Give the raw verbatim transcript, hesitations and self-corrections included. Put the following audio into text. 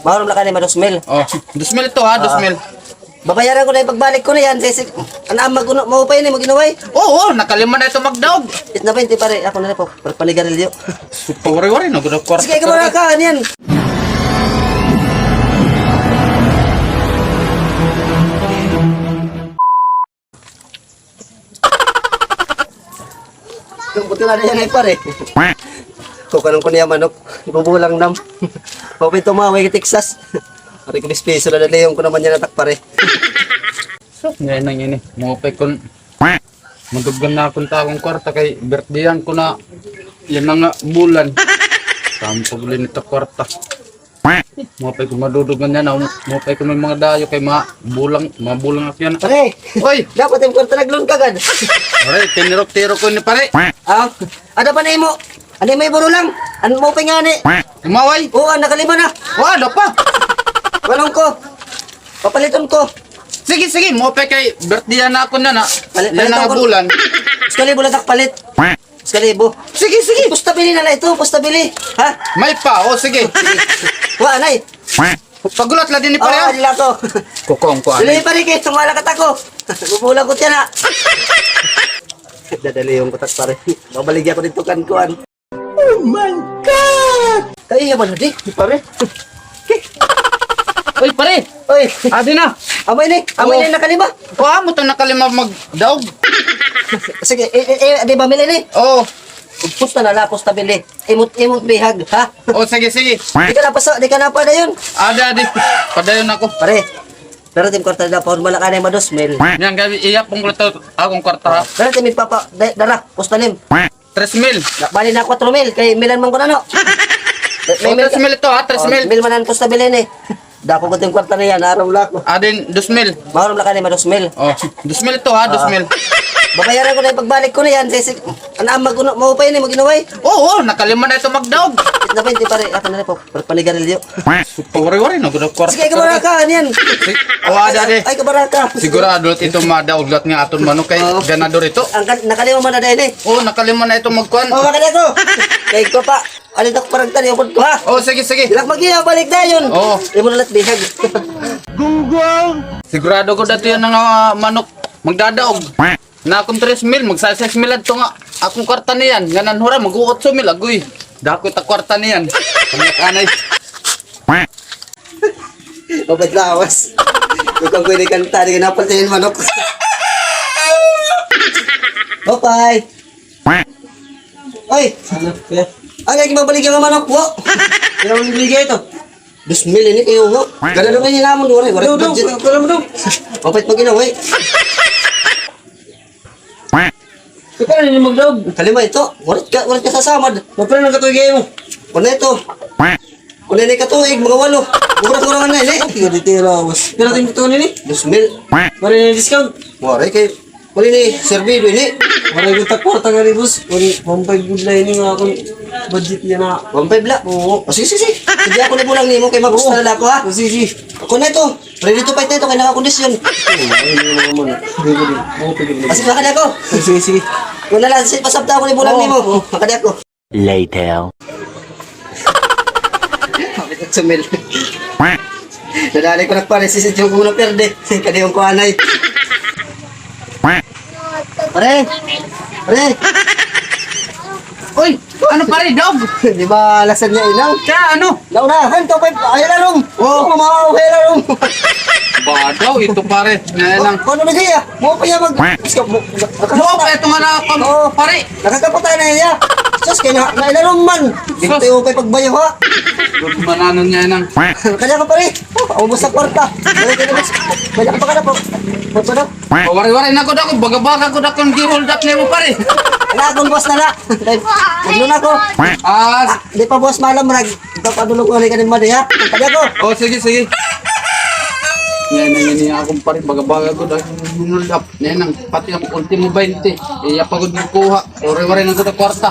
Mahulom la ka ni, ma dos mil. Oh, dos mil ito, ha, dos mil. Babayaran ko na pagbalik ko niyan. Sisig, an ama ko, maupay ini mag-inuway. Oo, nakalima na ito magdaog. It na baynte, pare, ako na rin po, para panigarilyo. Pawari-wari na gud ako. Sige, kabaraka, ano yan? Buti na yan ay, pare. Kukunan ko niya manok. Ibubulang nam. Hoping tumawag kay Texas. Pare ko, dispiso na daliyon ko naman yan atak, pare. So, ngayon lang ini. Mupay kun madugan na akon takon kwarta kay birthdayan ko na yan nga bulan. Tampag ulit nito kwarta. Mupay ko madudugan yan, ah. Mupay ko may mga dayo kay mabulang, mabulang ako yan. Pare! Oy! Dapat yung kwarta naglon ka gad. Pare, tinirok-tirok ko ini, pare. Ah, ada pa na imo. Ano may buro lang? Ano mo pa nga ni? Umaway? Oo, nakalima na. Wa, ada pa. Walong ko. Papaliton ko. Sige, sige, mupay kay birthday na ako na na. Palit, yan palit ang ako. Bulan. Sekali bulan tak palit. Sekali bu. Sige, sige. Pusta bili na la ito, pusta bili. Ha? May pa, o sige. Wa, anay. Pagulat la din ni pare, ha? Dila to. Kukong ko, anay. Dili pare kay tumala ka tako. Bubula ko tiyan, ha. Dadaliyon ko tak pare. Babaligya ko dito kan kuan. Oh my God! Kaiya ba na di? Di pare. Oy, pare! Oy! Adi na! Amay ni! Amay ni nakalima! O, amo to nakalima magdaog. Sige, eh, eh, eh, di ba, Mili ni? Oo. Pusta na la, pusta bili. Imot, imot bihag, ha? O, sige, sige. Di ka na paso, di ka na padayon. Adi, adi. Padayon ako. Pare, pero tim kwarta na, pahon bala ka na yung mados mil. Yan, gabi, iya pong kwarta, akong kwarta, ha? Pero tim papa, da-, dara, pusta nim. Tres mil. Na, bali na kwatro mil, kay milan man ko na, no? May, may mil tres mil ito, ha? Tres mil. Mil man an pusta bilin, eh. Dako ko itong kwarta na yan, araw lang ako. Adin, dos mil. Mahurom lang ka ni, ma dos mil. O, dos mil ito, ha? Dos mil. Babayaran ko na yung pagbalik ko na yan. Sisig, an ama ko, maupay ini mag-inuway. Oo, nakalima na ito magdaog. It na baynte, pare, ako na rin po. Panigarilyo. Pawari-wari na gud ako kwarta. Sige, kabaraka, ano yan? O, ada, adi. Ay, kabaraka. Sigurado ito madaog lat nga aton manok kay ganador ito. Ang kan-, nakalima man na dahil eh. O, nakalima na ito magkuan. O, makali ako. Kay ko pa. Ano ito, parang tani, upod ko, ha? O, sige, sige. Dilak mag-iya, balik dayon. Oo. Imo na lat bihag. Gunggong! Sigurado ko dato yan nga manok magdadaog. Na akong tres mil, magsa-sais mil adto nga akong kwarta niyan. Nga nanhura, mag-uotso mil, agoy. Dako ita kwarta niyan. Pangyak anay. Obat lawas. Ikaw ko ini kanta, di ka napal sa manok. Opay! Oy! Ano? Ano, lagi mabalik yung manok po? Pero ang bigay ito. Dos mil ini kayo, ho. Gana naman yung namon, wala, wala budget. Wala mo daw. Opay pag-inom, oy. Ikaw na nini magdaog. Kalima ito. Warit ka, warit ka sasamad. Mapila na katuig mo? Wala ito. Wala na katuig, mga walo. Mura-mura man na, eh. Ay, gadi tira, boss. Pero ito yung totoo nini? Dos mil. Wala na discount. Wala kay, wala ni, servido ini. Wala yung takwarta nga ni, boss. One, one five good na ini nga akong budget niya na. One five la? Oo. O, sige, sige, sige. Sige, ako na bulang nimo kay mapustal ako, ha? O, sige, sige. Ako na ito. Ready to fight na ito, kay nakakondisyon. Ay, hindi naman. Hindi ko din. Oo, pwede, pwede. Kasi makadi ako. Sige, sige. Wala lang, si-, pasabta ako ni bulang nimo. Oo, oo. Makadi ako. Later. Sumil. Nadali ko na pare, si Sidyo ko na perde. Kadi yung kuanay. Pare! Pare! Uy! Ano pare, dog? Di ba lasan niya inaw? Siya, ano? Naunahan ka pa, ay larong! Oo. Oo, mamahaw, ay larong! Ba daw, ito pare. Ngayon lang. Ano na siya? Mo pa niya mag-, mo, mo pa ito nga na, pare. Nakakaputan na iya. Sus, kaya na, nailarom man. Sus. Dito yung kay pagbayo, ha? Good man, ano niya, nang. Kaya ka, pare. Oh, ubos sa kwarta. Balik ka na, boss. Balik pa ka na po. Ba't ba daw? Pawari-wari na ko, dako. Baga-baga ko, dako, ang gi-hold up niya mo, pare. Wala akong boss na na. Maglo na ko. Ah, di pa, boss, malam, nag-, ipapadulog ko rin ka din, madi, ha? Kaya ko. Oh, sige, sige. Yan, yan, yan, akong pare. Baga-baga ko, dako, ang gi-hold up. Yan ang pati ang ultimo baynte. Iya pa gud makuha. Ore-ore na gud ang kwarta.